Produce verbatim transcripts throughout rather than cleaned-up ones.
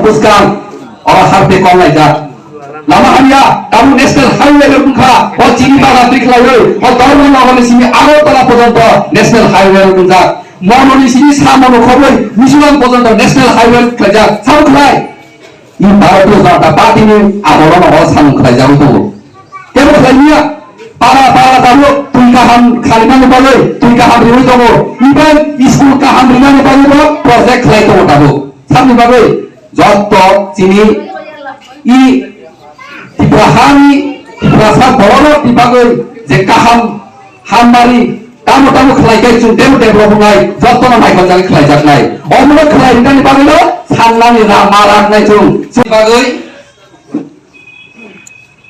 Bwskang oro harpe kong laijak. Lama hamya, tabuk national highway rok wngkha, o chini bagan twi khlaiwi, o Dharmanagar ni simi Agartala porjonto national highway rok wngjak. Mono ni simi samo no khobwi Mizoram porjonto national highway khlaijak. Sabo khlai? I Bharatiya Janata Party ni amolo no o samung khlaijagwi tongo. Tebo khlai liya, para para tabuk twi kaham khalimani bagwi twi kaham riwi tongo. Even school kaham rinani bagwi bo project khlai tongo tabuk. Sabni bagwi joto chini i Tripura hani Tiprasa borok ni bagwi je kaham hamari tamo tamo khlai khe chwng tebo develop wngnai, joto no naikol jagwi khlai jaknai. Omono khlai rinani bagwi no sannani lama raknai chwng. Chini bagwi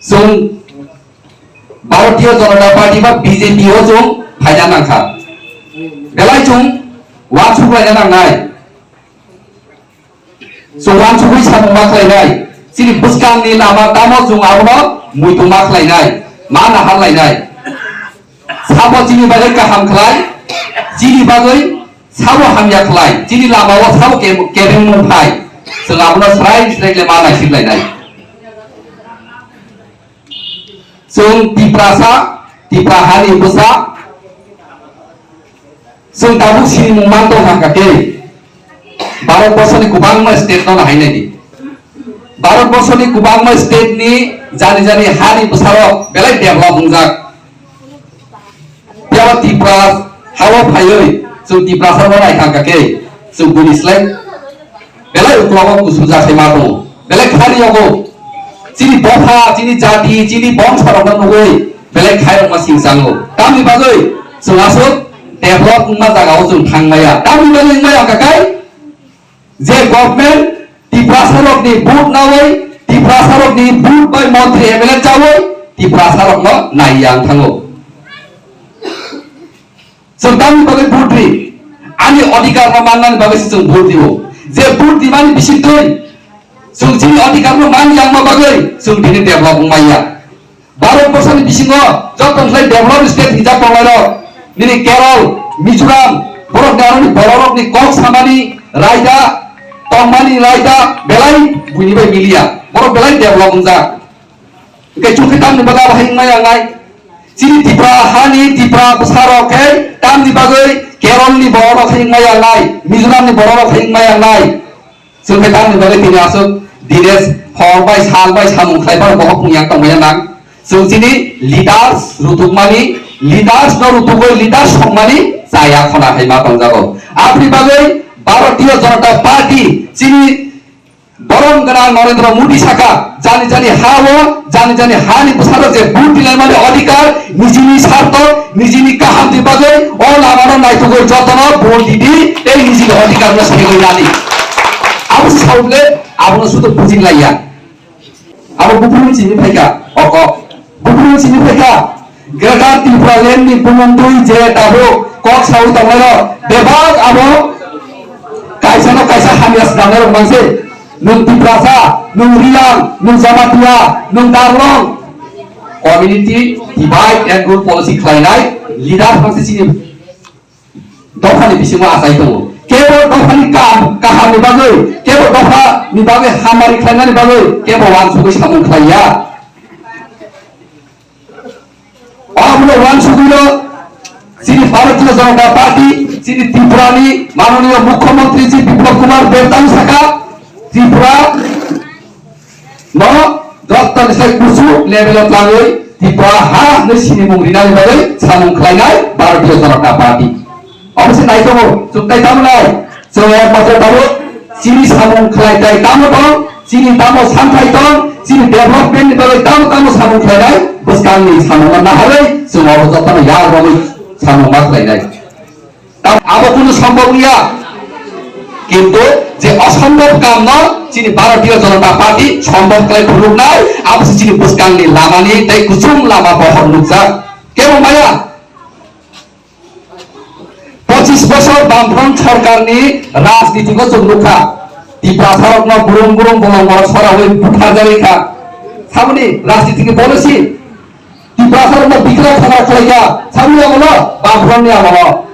chwng Bharatiya Janata Party ba B J P o chwng phaina nangkha. Belai chwng uansuk laina nangnai. Chwng uansugwi samung ma khlainai. Chini bwskangni lama tamo chwng abono muitu ma khlainai, ma nahar lainai. Sabo chini bagwi kaham khlai, chini bagwi sabo hamya khlai, chini lamao sabo ke-, kebengmung phai. Chwng abono srai srai khe ma naisik lainai. Chwng Tiprasa, Tipra hani bwsa, chwng tabuk sinimung man tong kha khe, Bharat borsoni kwbangma state no nahai nai di. Bharat borsoni kwbangma state ni jani jani hani bwsarok belai develop wngjak. Phiya Tripura hao phaiwi chwng Tiprasa no nai kha khe, chwng bini slai belai uklogo kusum jakhai ma tongo. Belai khani yogo. Chini dopha, chini jati, chini bongsa rokno nugwi belai khairokma singchango. Tamni bagwi chwng aswk develop wngma jagao chwng thang maya. Tamni bagwi wngmaya kakai je government Tiprasa rokni vote nawi, Tiprasa rokni vote bai montri M L A chawi, Tiprasa rokno naiya wng thango. Chwng tamni bagwi vote ri? Ani odhikar no mannani bagwi se chwng vote rio. Je vote rimani bisingtwi chwng chini odhikar no man yangma bagwi chwng tini develop wng manya. Bharat borsoni bisingo joto khlai develop state hinjak tonglairok. Nini Kerala, Mizoram, borokni aroni bororokni kok samani raida, tongmani raida belai buini bai miliya. Borok belai develop wngjak. Hwnkhe chukhe tamni bagwi abo hai wngmaya wngnai? Chini Tipra hani Tipra bwsarok khe tamni bagwi Keralni bororok hai wngmaya wngnai, Mizoramni bororok hai wngmaya wngnai? Chukhe tamni bagwi tini aswk dines hor bai sal bai samung khlai phano bohok wngya tongmaya nang? Chwng chini leaders rutukmani, leaders no rutukwi leaders songmani chaya khona hai ma tongjago. Aboni bagwi Bharatiya Janata Party chini Borom gwnang Narendra Modi saka, jani jani ha-o, jani jani hani bwsarok je vote dilaimani odhikar, nijini sarto, nijini kahamni bagwi o lamano naitugwi jotono vote didi tei nijini odhikarno segwi nadi. Abo se sawi le abono sudo bujin laiya. Abo buphuru simi phaikha, oko. Buphuru simi phaikha, Greater Tipraland ni bumung twi je tabuk kok sawi tonglaio, bebak abo kaisa no kaisa hamya swnamnairok mangse. Nwng Tiprasa, nwng Reang, nwng Jamatia, nwng Darlong. Community divide and rule policy khlainai leader mangse chini dophani bisingo achai tongo. Kebo dophani kaham, kahamni bagwi, kebo dophani bagwi hamari khlainani bagwi, kebo uansugwi samung khlaiya. Omono uansugwino chini Bharatiya Janata Party, chini Tripurani manoniya Mukhyamantri chini Biplab Kumar Deb tang saka, Tripura no jottoni sai kusu level o tlangwi Tripura ha hwnwi sinimung rinani bagwi samung khlainai Bharatiya Janata Party. Omo se nai tongo, chwng tai tamo nai? Chwng ekmatro tabuk chini samung khlai tai tamo tong, chini tamo santhai tong, chini development ni bagwi tamo tamo samung khlainai bwskangni samungno naharwi chwng abo jotono yak rwgwi samung ma khlainai. Tam abo kunu sombhob wngya. Kintu je osombhob kamno chini Bharatiya Janata Party sombhob khlai phunuknai, abo se chini bwskangni lamani tei kuchung lama bohor nukjak. Kebo maya? Pochis bosor Bamfront sorkarni rajnitiko chwng nukha. Tiprasarokno burung burung bolong borok sorawi butharjagwi kha. Saboni rajnitini policy? Tiprasarokno bikra khagra khlaikha, saboni amolo, Bamfrontni amolo.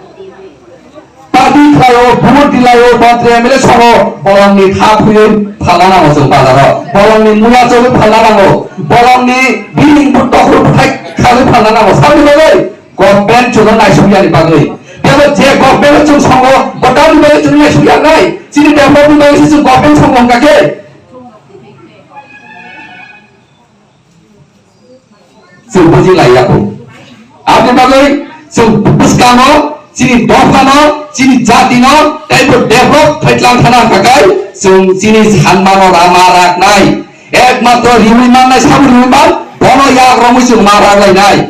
Ta Twi khlaio, vote dilaio, montri M L A songo, bolongni ha thwiwi phalna nango chwng bazaro. Bolongni muya chogwi phalna nango. Bolongni building bo tokhro bwthai khawi phalna nango. Saboni bagwi government chwngno naisuk yani bagwi. Tebo je government chwng songo, bo tamni bagwi chwng naisuk yaknai. Chini development bagwi se chwng government songo hwnkha khe. Chwng buji laiya kho. Aboni bagwi chwng bwskango chini dophano, chini jatino teibo develop khaitlang thana hwnkha khe chwng chini sanmano rama raknai. Ekmatro riwi mannai, sabo riwi man, bono yak romwi chwng ma raklainai.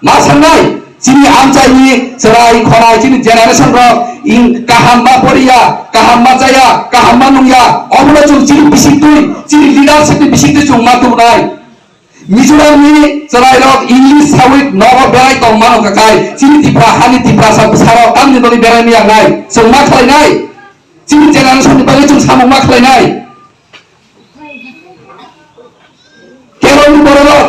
Ma sanai, chini amchaini chwrai khonai, chini generation rok in kaham ma poriya, kaham ma chaya, kaham ma nungya, obono chwng chini bisik twi, chini leadership ni bisik twi chwng ma tubunai. Mizoram ni chwrai rok English sawi nogo berai tong mano kakai, chini Tipra hani Tiprasa bwsarok tamni bagwi berai miya nai, chwng ma khlainai, chini generation ni bagwi chwng samung ma khlainai. Kerala ni borok rok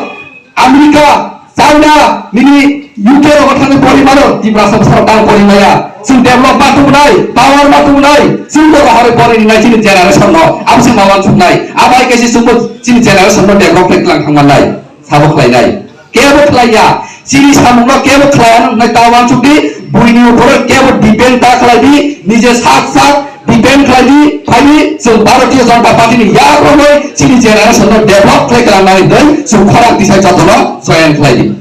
America, China, nini U K rogo thangwi pori mano, Tiprasa bwsarok tang pori maya. Chwng develop ma tubunai, power ma tubunai, chwng bo rohorwi pori ninai chini generation no. Abo se ma wansuknai. Abo hai kaisa chwngbo chini generation no develop khlai tlang thangmannai. Sabo khlainai. Kebo khlaiya. Chini samungno kebo khlaiya hwnwi ta wansukdi. Buini uporo kebo depend ta khlaidi. Nije sak sak depend khlaidi. Phaidi chwng Bharatiya Janata Party ni yak romwi chini generation no develop khlai tlangnani doi chwng khorang tisai jotono join khlaidi.